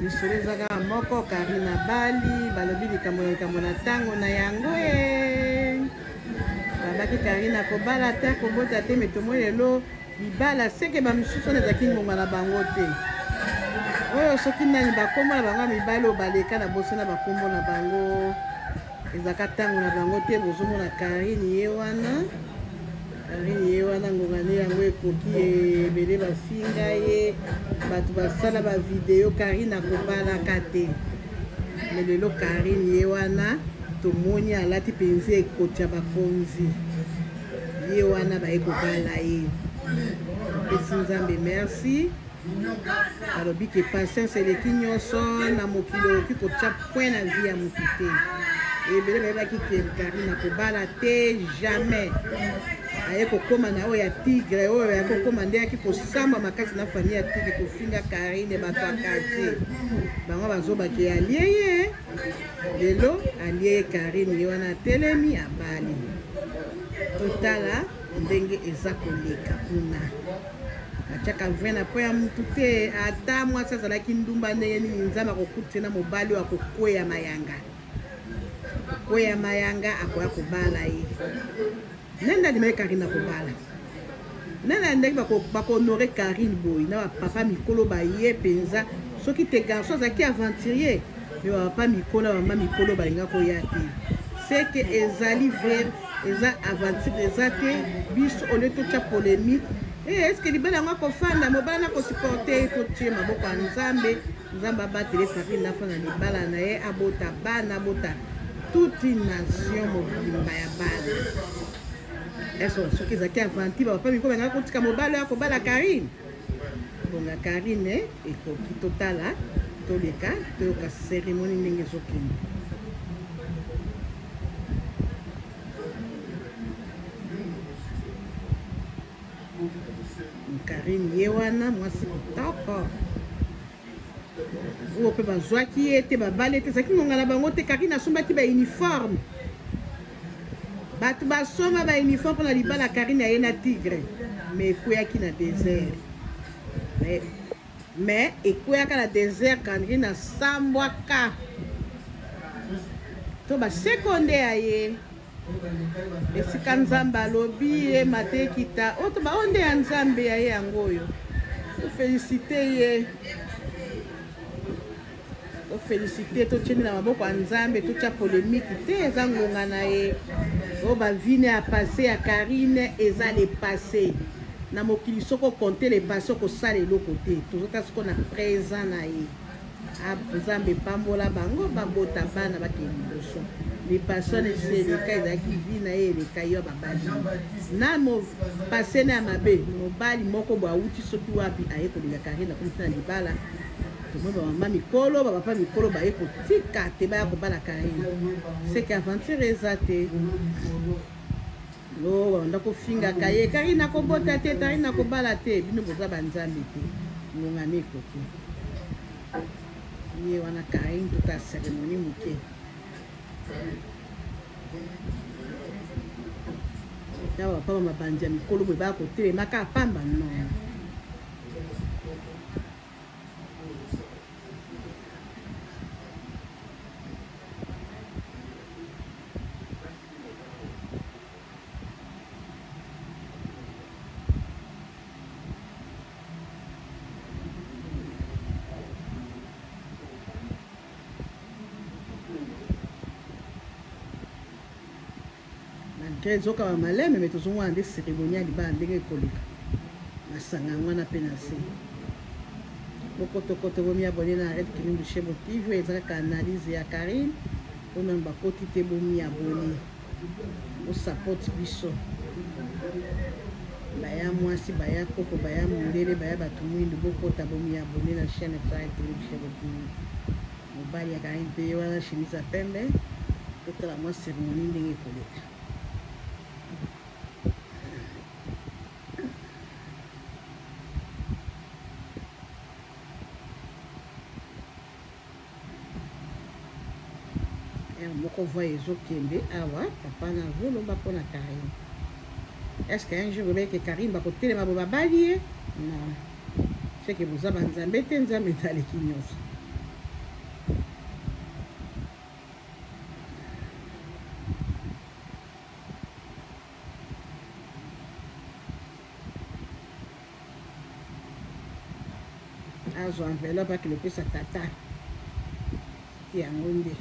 Lisolo eza kaka moko, Karine abali, balobi likambo na likambo na ntango na yango e. Babaki Karine akobala te, akobota te, me tomoni lelo libala seke ba misusu wana ezalaki ngonga na bango te. Oyo soki nani bakombo na bango ya mibali oyo baleka na bosana bakombo na bango ezalaka ntango na bango te. Bozomona Karine ye wana. Carine ye wana ngonga nde yango ekoki ebele bafinga ye bato basala ba video Carine akobalaka te me lelo Carine ye wana tomoni alati mpenza ekoti ya bakonzi ye wana baye kobala ye topesi Nzambe merci. Balobi ke patience eleki nyonso na mokili, okoki kotya point na vie ya motu te. Ebele bayebaki ke Karine akobala te, jamais. Aye kokoma na oyo ya tigre, oyo ya kokoma nde ayaki kosamba makasi na famille ya tigre, kofinga Karine, bato ya quartier bango bazobaki alie ye, lelo alie ye. Karine ye wana atelemi abali. Totala ndenge eza koleka kuna. Atiaka vrai na po ya mutu te, ata mwasi azalaki ndumba ndenge nini, Nzambe akokutisa na mobali oyo akokweya mayanga, kokweya mayanga, akoya kobala ye. Nani andimaki Karine akobala? Nani andaki bakohonore Karine boye na bapapa mikolo baye mpenza? Soki te garçon azalaki aventurier, me bapapa mikolo na bamama mikolo balinga koya te. Seke ezali vrai, eza aventure eza te. Biso au lieu totya polémique, eh, est ce que libala yango akofanda, mobala na kosupporte, totie maboko ya Nzambe. Nzambe abatele Karine afanda libala na ye, abota bana, abota toute une nation mobimba ya bana. Eso soki ezalaki aventure, bapapa mikolo bangaki kotika mobali oyo akobala Karine. Bonga Karine ekoki, totala, toleka, toyoka cérémonie ndenge ezokende. Karine ye wana mwasi kitoko oyo mpe bazwaki ye te, babali te, ezalaki ngonga na bango te. Karine asombaki ba uniforme, bato basomba ba uniforme mpona libala Karine aye na tigre, mais ekweyaki na désert, mais ekweyaka na désert. Karine asambwaka to baseko nde ya ye esika Nzambe alobi ye mate ekita oyo to baoyo nde ya Nzambe ya ye yango oyo. Tofelisite ye, tofelisite, totieni na maboko ya Nzambe, totya polemike te, eza ngonga na ye. Oyo bavine ya passé ya Karine eza le passé na mokili. Soki okonte le passé, okosala eloko te. Tozota sikoyo na présent na ye. Nzambe pambola bango, babota bana, bakende liboso. Le passé wana esi eleka, ezalaki vie na ye eleka. Yo babali na mo passé na ya mabe, mobali moko boye awuti soki wapi, aye kolinga Karine, akomisi na libala. Tomoni bamama mikolo, bapapa mikolo baye kotika te, baya kobala Karine, seke aventure eza te. O babanda kofingaka ye, Karine akobota te, Karine akobala te. Bino boza banzambe te, ngonga ne ekoki. Ye wana Karine, tota cérémonie moke na bapapa mabandi ya mikolo boye baya kotelemaka pamba non. Malgré ezokaba maleme, me tozomona nde cérémonie ya libala ndenge ekoleka, masanga yango wana mpe na se. Bokotokoto, bomi abone na Red Kilumbu Shebo TV. Eza kaka analyse ya Karine oyo nanu bakoti te. Bomi abone, bosapote biso, baya mwasi, baya koko, baya mondele, baya bato mwindu, bokota, bomi abone na chaîne Red Kilumbu Shebo TV. Mobali ya Karine mpe ye wana, chemise ya pembe. Totala mwa cérémonie ndenge ekoleka. Heure moko voi ezokende awa, papa nazoloba mpona Karine. Est ce que un jour obeke Karine bakotelema bo babali ye? Non. Seke boza ba nzambe te, nzambe nde aleki nyonso. Azwa enveloppe akende kopesa tata yango nde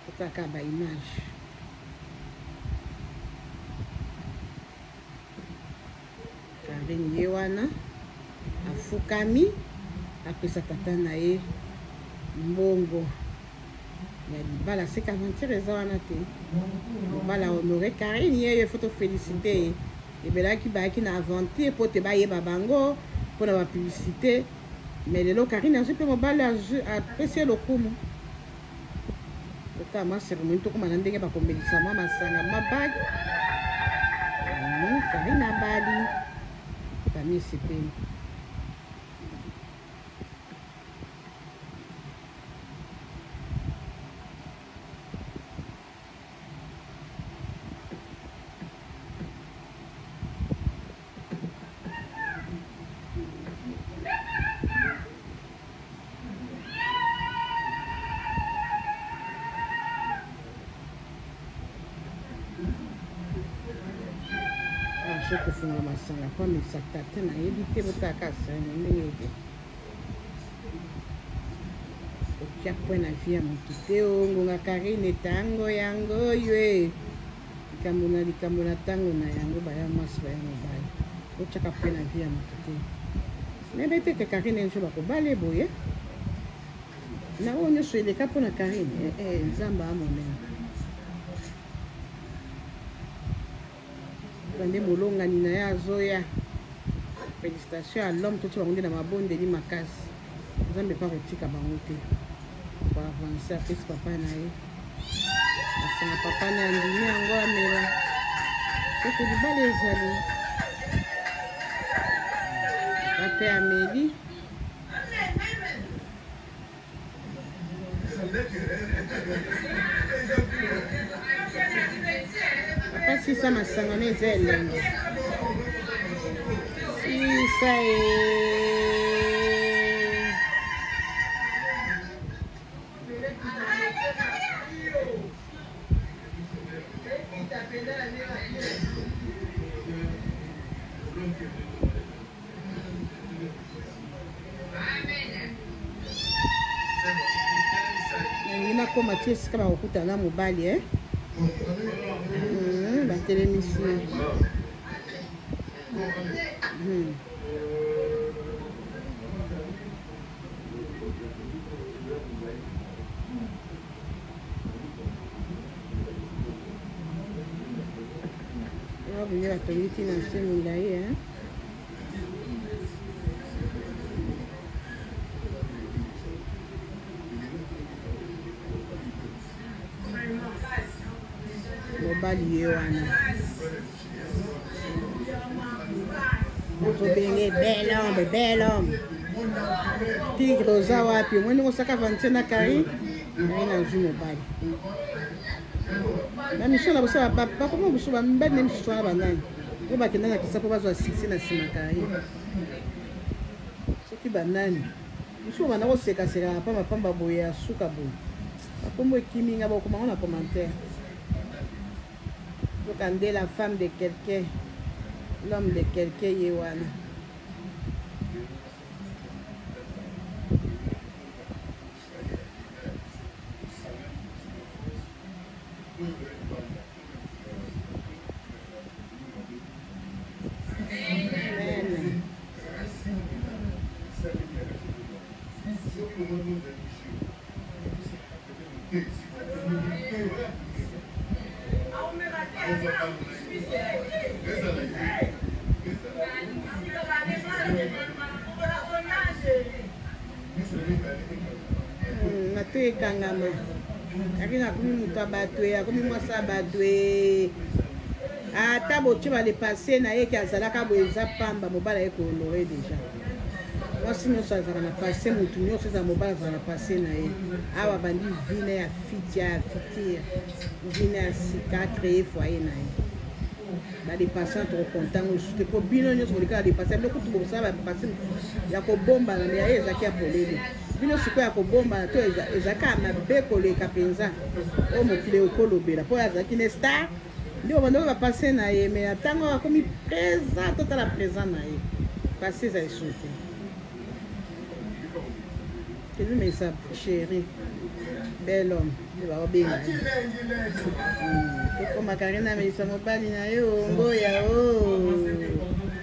kotaka ba image. Karine ye wana afukami apesa tata na ye mbongo ya libala. Seka aventure eza wana te, mobala honore Karine ye ye, faut tofélicite ye. Ebelaki bayaki na aventure mpo te bayeba bango mpo na bapublicité, mais lelo Karine azwi mpe mobali apesi ye lokumu. Totala mwa cérémonie, tokóma na ndenge bakomelisa mwa masanga mwa bag. Karine abali, famille esepeli. Azo kofungola masanga mpo amekisa tata, nayebi te. Botaka sani ndenge ete otia point na vie ya motu te. O ngonga Karine, ntango yango oyo e likambo na likambo na ntango na yango. Baya mwasi, baya mobali, otiaka point na vie ya motu te. Nayebi te ke Karine nso bakobala boye na oyo nyonso eleka mpona Karine. Nzambe amonene bande molongani na ye azoya. Félicitation à l'homme. Totia bango nde na mabondeli makasi. Nzambe mpa kotika bango te koavance. Apesi papa na ye masanga, papa na andimi yango, amela. Soki libala ezali, papa mpe ameli. Papa sisa masanga na eza elengi, sisa e. Nalingi nakóma ti esika bakokutana na mobali e. Batelemisi. Robe nde batongi ntina nse molai. Mobali ye wana, tobenge bel homme, bel homme. Tigre oza wapi? Omoni osaka aventure na Karine, naye nazwi mobali na mission na biso. Bakoma biso bamibali nde misusu wana, banani oyo bakenda na kisa mpo bazwa succès na nsima Karine? Soki banani mosusu banda kosekaseka na pamba pamba boye ya suka boye, bakombo ekimi nga, bakomango na commentaire. Yoka nde la femme de quelqu'un, l'homme de quelqu'un ye wana. Amen. Mato ekangama. Karine akomi moto ya bato e, akomi mwasi ya bato e. Ata botie balepasse na ye ke azalaka boye, eza pamba. Mobali aye kohonore déjà. Mwasi nyonso azalaka na passé, motu nyonso eza mobali azalaka na passé na ye. Awa bandi vie na ya fiti ya futur, vie na ya sika, acréer foyer na ye. Ba depasser tokokonta yango lisusu te mpo bino nyonso bolika na depasser bino kutu bokosala bapase mosusu ya kobombana me yaye ezalaki ya polele bino sikoyo ya kobombana to ezalaki ya mabe koleka mpenza oyo mokili ekolobela mpo oyo azalaki ne star nde babandaki bapase na ye me na ntango akomi présent totala présent na ye pase eza lisusu te. Kelumesa chéri bel homme nde baobenga ye. Tokoma Karina amelisa mobali na yo ngoya o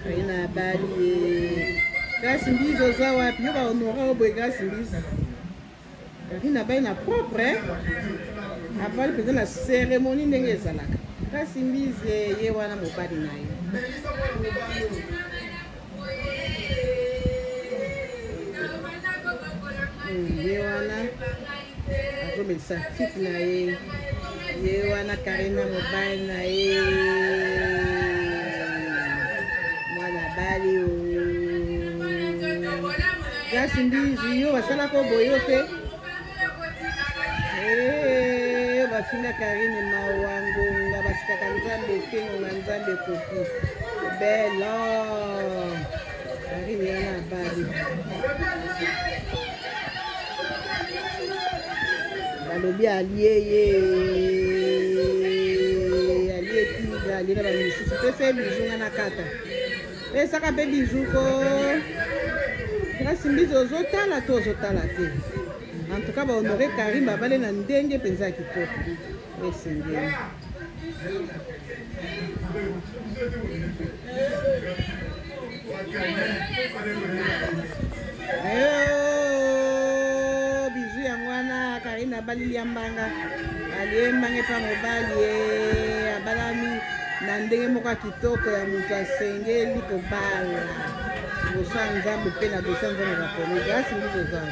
Karina abali ye. Grace Mbizi oza wapi? Yo bahonora oyo boye Grace Mbizi. Karina abali na propre abali mpenza na cérémonie ndenge ezalaka. Grace Mbizi ye wana mobali na ye. Ye wana azomelisa tipe na ye, ye wana Karina mobali na ye, mwana bali o Grace Mbizi yo basalaka boyo te Eh, bafinga Karine mawa ngonga basikaka nzambe te ngonga nzambe ekoki bela Karine yana abali balobi alie ye alie tigre alie na bamisusu pesa ye bizu nga na kata pesaka mpe bizu ko Grace Mbizi ozotala to ozotala te En tout cas, ba honorer Karim babale na ndenge penza ya kitoko. Esengeli. Ayo, bizu yango wana Karine abali liambanga alie mbanga epa mobali ye abalami na ndenge moko ya kitoko ya moto asengeli kobala liboso ya Nzambe mpe na dosi ya Nzambe baponi grâce nde toza.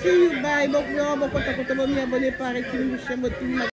See you, bye. Bokota kota bomi abonné par Kimbu Shembo Tumba.